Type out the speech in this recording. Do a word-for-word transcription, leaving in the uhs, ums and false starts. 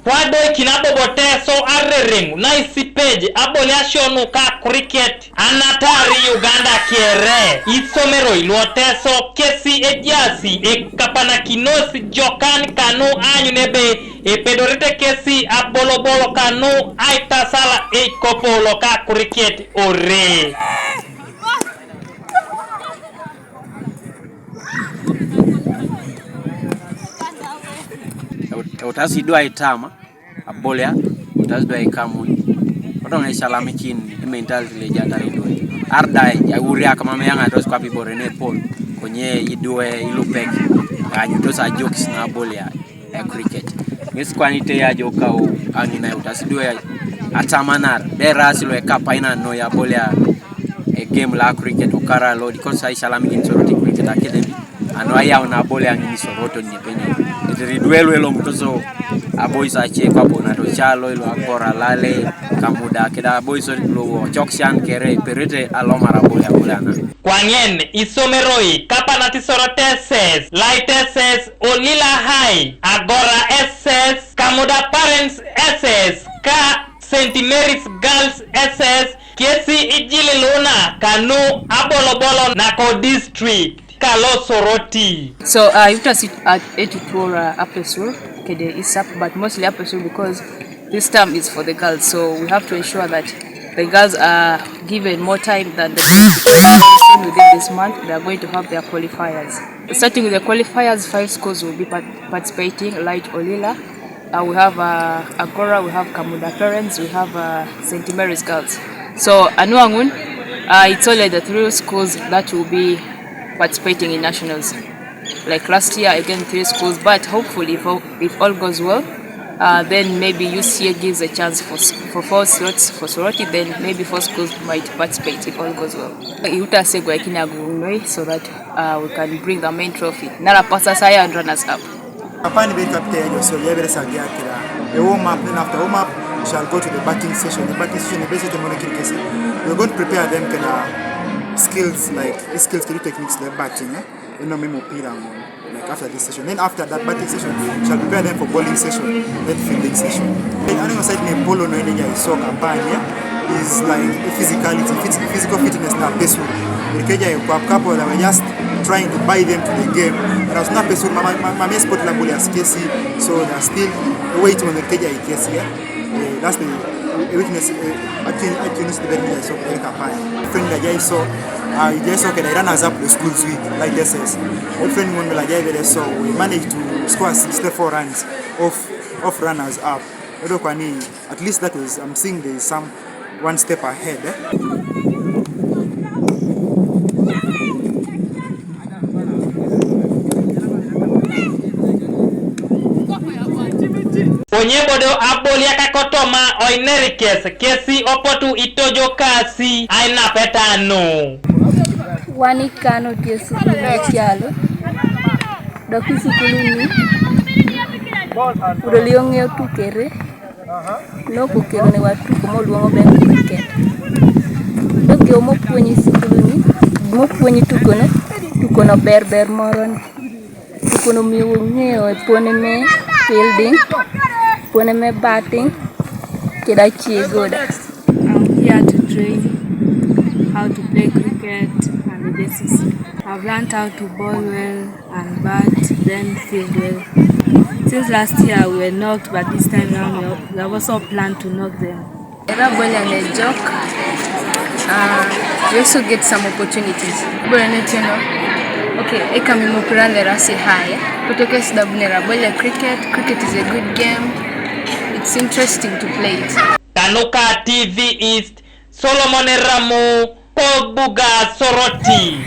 Kwadoi kinabobo Teso arereng naisipej aboliasionuka cricket anatari Uganda kere. Isomeroi luo Teso kesi ejaasi ekapanakinos jokan kanu aanyun ebe epedorete kesi abolobolo kanu aitasala eikopolo ka cricket ore. Eutasi duo aitama abolia, eutasi duo aikamun. Kodong aisalamikin ementality le jatare duo. Ardai auriak mam eyaŋatos kwape ibore ne epol konye idwe ilupek aanyutos ajokis na abolia e cricket. Ŋes kwan itei ajo kau aŋina eutasi duo atamanar, be eraas lo ekapaina noi abolia egame la cricket okara lo dikos aisalamikin Soroti Cricket Academy. Ano ayau na abolia ŋini Soroti ni penye. Itiri duelu elo mutoso abois ace kwapo na tochalo ilo agora lale kamuda keda abois lo wo chokshan kere perete alomar abolia abolia na. Kwaŋen isomeroi kapanat Soroti S S, Light S S, Olila High, Agora S S, Kamuda Parents S S, ka Saint Mary's Girls S S, kesi ijililuna kanu abolobolo nako district kalo Soroti. So uh, iutasi uh, etutuora Apesur kede isap, but mostly Apesur because this term is for the girls, so we have to ensure that the girls are given more time than the boys, because soon within this month they are going to have their qualifiers. Starting with the qualifiers, five schools will be part- participating: Light Olila, uh, we have uh, Agora, we have Kamuda Parents, we have uh, Saint Mary's Girls. So anuaŋun, uh, it's only the three schools that will be participating in nationals. Like last year, again three schools, but hopefully if all, if all goes well, uh, then maybe U C A gives a chance for, for four slots for Soroti, then maybe four schools might participate if all goes well. Iuta segwa ikina gunoi so that uh, we can bring the main trophy. Nara pasa saya and runners up. Apani be kapita ya Joshua ya bere sagia kira. A warm up, then after warm up, we shall go to the batting session. The batting session is basically mono kirikesi. We're going to prepare them kina skills like skills to techniques the batting. Eh? You know, mimi mpira ngono. Like after this session. Then after that batting session, we shall prepare them for bowling session, then fielding session. Then another side ni polo no energy is so kampanye is like physicality, phys- physical fitness na pesu. Irkeja kwa couple that were just trying to buy them to the game. But as na pesu mama mama sport la boli askesi, so they're still waiting on the keja ikesi. Yeah? Eh, that's the eh, weakness eh, actually actually is the very so eh kapai. Friend ya jai so ah jai so ke runners up the schools week like this is. Eh, friend one la jai so we managed to score sixty-four runs off off runners up. Ndio kwani at least that was I'm seeing there is some one step ahead eh? Onye bodo aboliaka kotoma oinerikes kesi opotu itojo kasi ainapetanu. Wan ikano tie sukul machielo dok i sukul ni udo liyo ng'eyo tukere. Nok okelone wa tuko moluongo beng cricket. Dok yo mopuonyi sikulu ni mopuonyi tukono tukono ber ber moro ni. Tukono miyo wang'eyo e pone me fielding, pone me batting kida chie goda. I'm here to train how to play cricket and the basics. I've learned how to bowl well and bat, then field well. Since last year we were knocked, but this time round we have also planned to knock them. Era bola ne jok. Uh, we also get some opportunities. Bola ne tino. Okay, eka mimo pirale rasi haya. Kutoka sababu nera bola cricket. Cricket is a good game. It's interesting to play it. Kanuka T V East, Solomon Ramu, Kobuga Soroti.